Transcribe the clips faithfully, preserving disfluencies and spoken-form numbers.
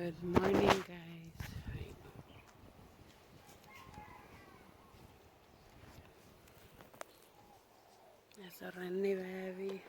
Good morning, guys. Ese ren ni baby.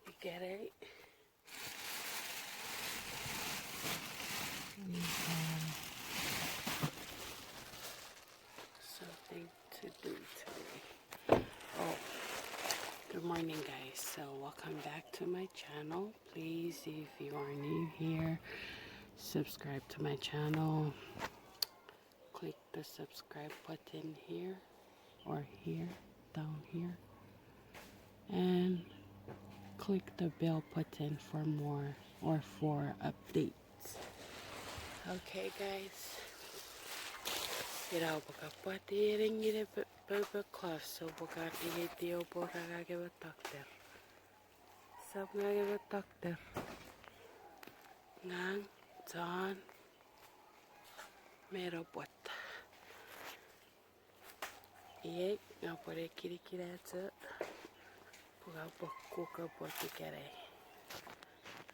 Ikenai we have something to do today. Oh, good morning, guys. So welcome back to my channel. Please, if you are new here, subscribe to my channel. Click the subscribe button here or here, down here, and click the bell button for more or for updates. Okay, guys. Ina pwe ka pwati ere ngine pe-, paper cloth, so pwe ka kingeti o pwe ra ngang ewe doctor. Sap ngang ewe doctor. Ngang, John, me Robert. Iei, nga pwene kinikinacho pwe ka pwe kuka pwe ikenai.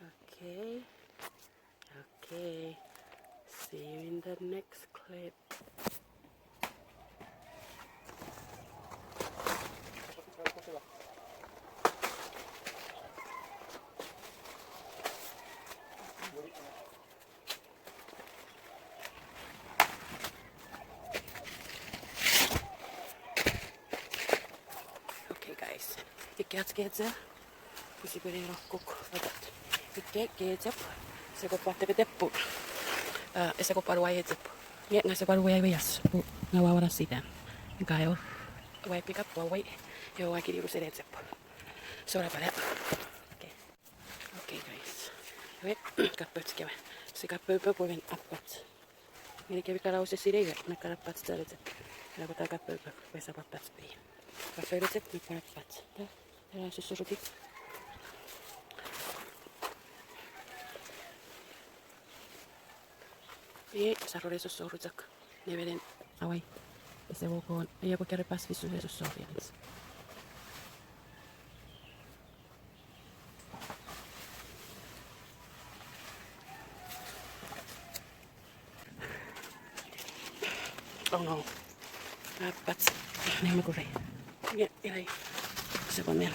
Okay. Okay. See you in the next clip. Okay, guys. Ikkei ach keche, pwe sipwe ne no kuk patat. Ikkei kechep, ese ko pwan tepetepun. Ah, ese ko pwan wai echep. Nge ngang ese pwan wai weias. Pwe ngang ua wara sitan. Ngang ua wai pick up, ua wai. Ewe ua kini unusen echep. So, na pwan. Okay. Okay, guys. Ewe, kapach kewe. Ese kapach pwe men apach. Ngeni kemi kana use sinei we, me kana pach tare chep. Ena pwata kapach pwe ese pwan pach pei. Kapach chep, me kana pach. Ta, ena susurutik. Iei, sa rore sosoru chok. Nemenen, awai. Ese wokon, iei pwe kere pas fisu ese sosoru iei. Oh no. Apach. Ne me kure. Nge, iei. Ese pwan men.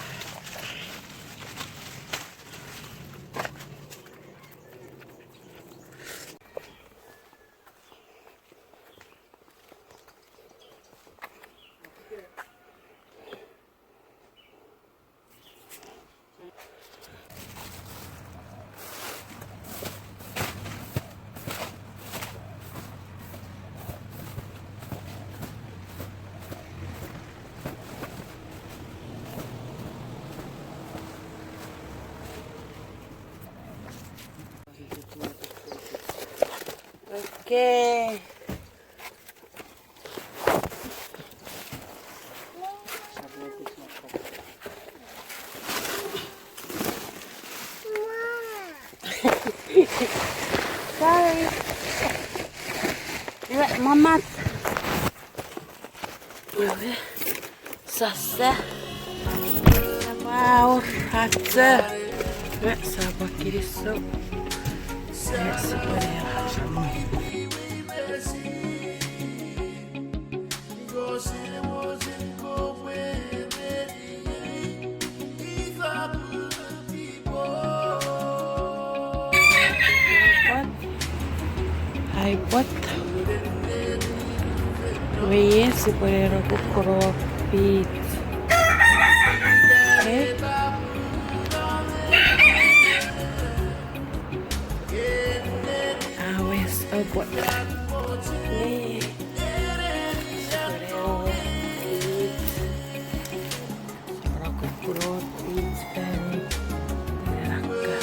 Okay. Sorry. Iwe, mamat. Iwe, sasa. Wow, atsa. Iwe, sapa kiriso. Iwe, sipwene. Ai pwot. Iwe, sipwene no kukkuro pich. Okay. Awes, oh, pwot. Iwe. Sipwene no pich. Ora kukkuro pich peni. Ena ka.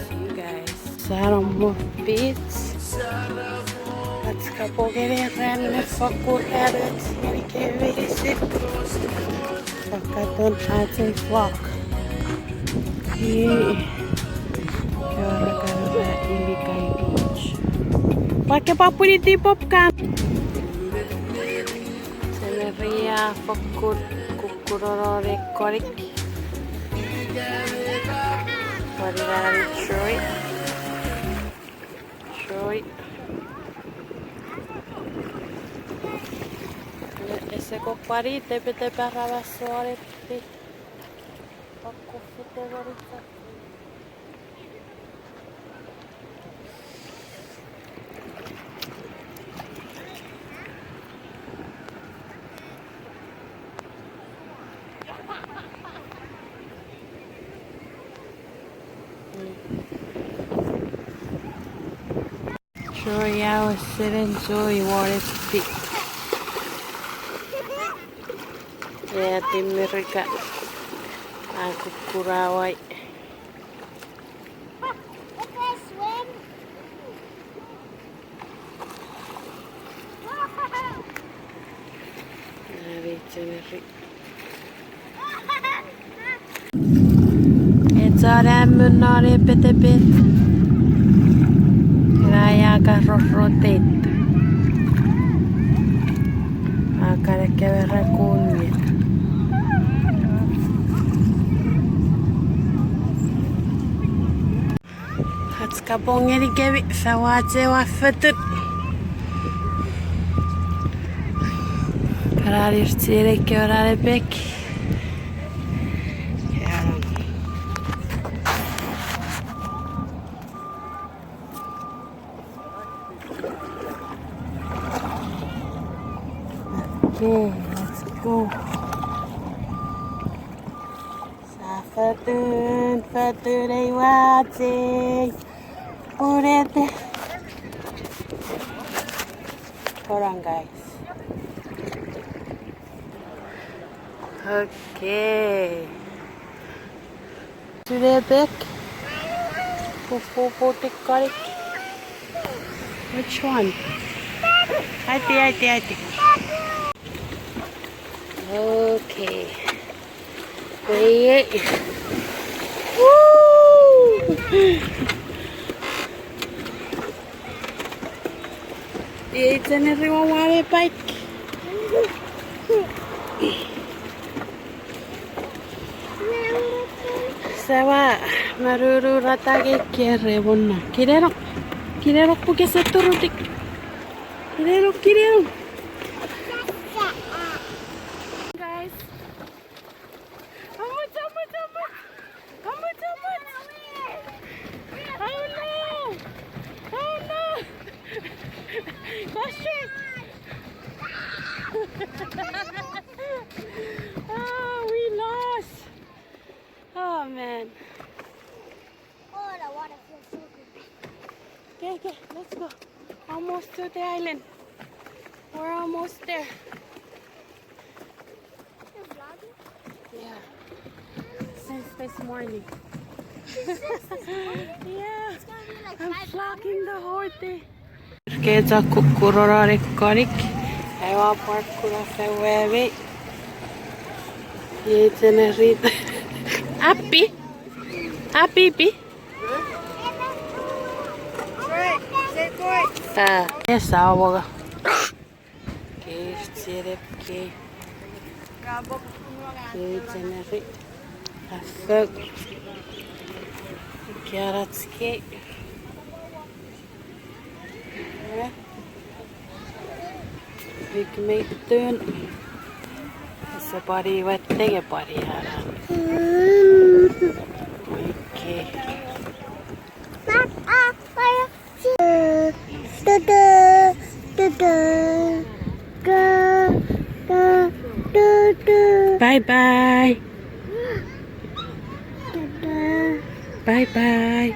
See you guys. Sa no mo pich. Ach kapong ngeni ran ne fokkun ran ach ngeni kemi isi. Pwan katon ach ei vlog. Iei. Ora kana ilikai pich. Pwake papwini tipop kan. Semeria fokkun kukkunono ne konik. Pwari nani Troy. Troy. Ese ko pwari tepetep aramas won eti. Akufete won ita. Troy a wesen enjoy won eti. Ea, Timerika. A kukkun awai. Ena mi cheneri. Echon am non epetepet. Ena ia ka rorrotet. A kan ekkewe raccoon ie. Ach kapong ngenikemi, sa wache wa fetun. Kana nir chienei kewe na epek. Okay, let's go. Sa fetun, fetun ei wache. Purete. Hold on, guys. Okay. Today back. Pupu putik kolik. Which one? Aiti, aiti, aiti. Okay. Wait. Woo! Ei cheneri won wane bike. Sawa, maruru rata ke kere wonna. Kinenok, kinenok pukese turutik. Kinenok, kinenok. Guys. Amuch, amuch, amuch. Amuch, amuch. Oh no. Oh no. Question. Oh, we lost. Oh man. Oh, the water feels so good. Okay, okay, let's go. Almost to the island. We're almost there. You're vlogging? Yeah. Since this morning. Since this morning? Yeah. It's gonna be like I'm vlogging the whole day. Kecha kukkurono ne konik. Aiwa park kuna fewemi. Ye generate. Happy. Happy, pi. Ah, yes, awoga. Kei, chenep kei. Kei, cheneri. Afok. Carrots kei. Big meat tun. Ese pwari wette nge pwari anan. Okay. Bye bye. Bye bye.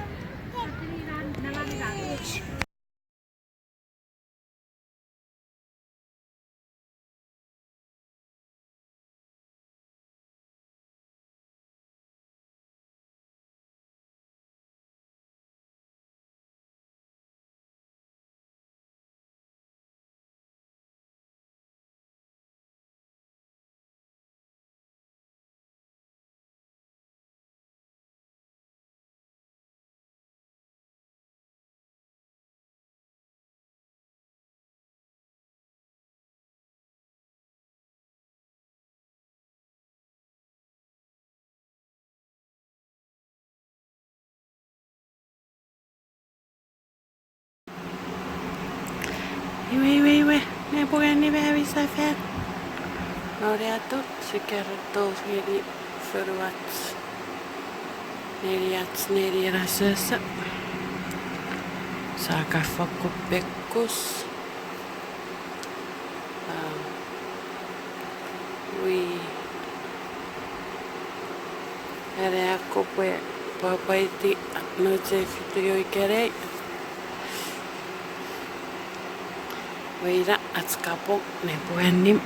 Iwe, iwe, iwe, nepwong annim ami sefan. Non ei atun sia keran tou ngeni fonuach, neni ach nenien asoso. Sia kan fokkun pekkus. Um, wi, ane a kopwe pwapwaiti nouch ei video ikenai. Iwe ina ach kapong, nepwong annim.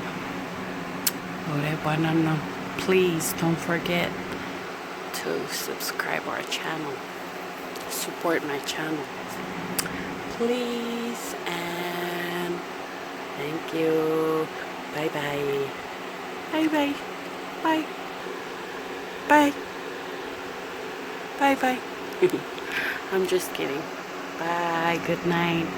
Ore pwan nonnom, please don't forget to subscribe our channel. Support my channel, please, and thank you. Bye bye. Bye bye. Bye. Bye. Bye bye. I'm just kidding. Bye. Good night.